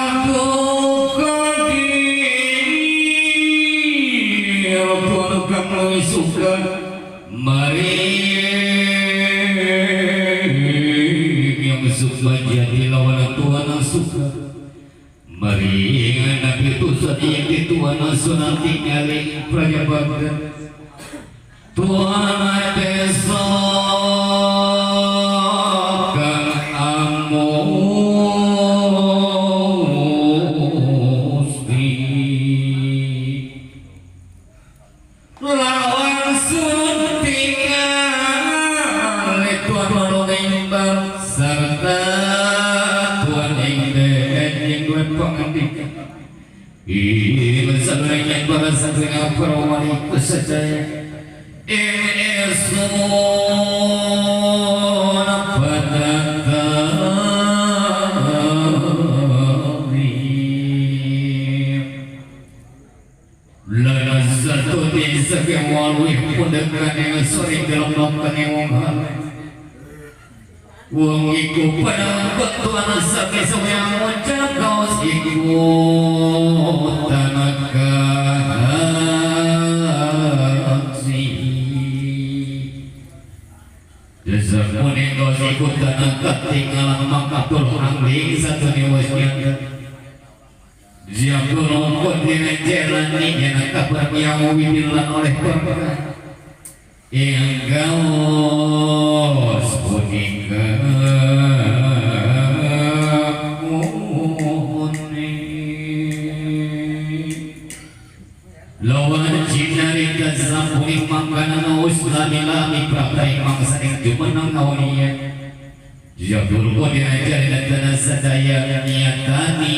Abdul Qadir Tuhan kang suka mari yang suka jadi lawan Tuhan suka mari Nabi Tuhan yang di Tuhan sunat tinggali Praja Baghdad Tuhan desa kang amusti lawan suntingan Tuhan nolong serta Tuhan ing den yang pangandika ing sadurunge para satria para wali kusajaya ing esun padakami lanazatu tisake waluih pundekan ing sore dalam nonton wong hale wong iku padha tuan sake samya ngucap kaos iku tanaka si Jazakune kaos iku tanaka tinggalan makatul hangling satune wis nyata Jabul rongkot dina jalani yana kabar yang widilan oleh perkara yang gaos punika muni lawan cinarita sampuni makanan uslami lami praptai mangsa ing jumeneng awaniya jabul qadira jalatan sadaya niyatani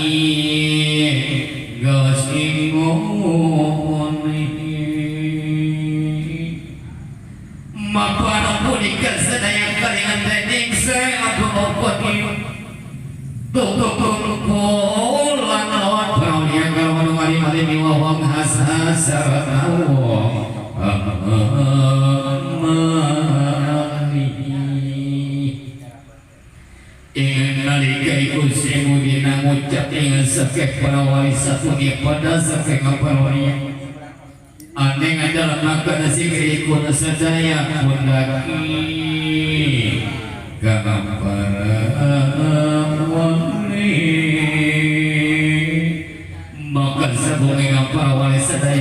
gaos ing muni Mapano punika sadaya kalingan dening sa Abdul Tutukun pulang lawan paraulia kalawan wali wali wawang hasasaranawo amali ing nalika iku sing dina ngucap ing sakeh para wali satunya pada sakeh parawali aneh adalah maka nasi ikut sadaya pundaki kang para wali maka sabunge para wali sadaya.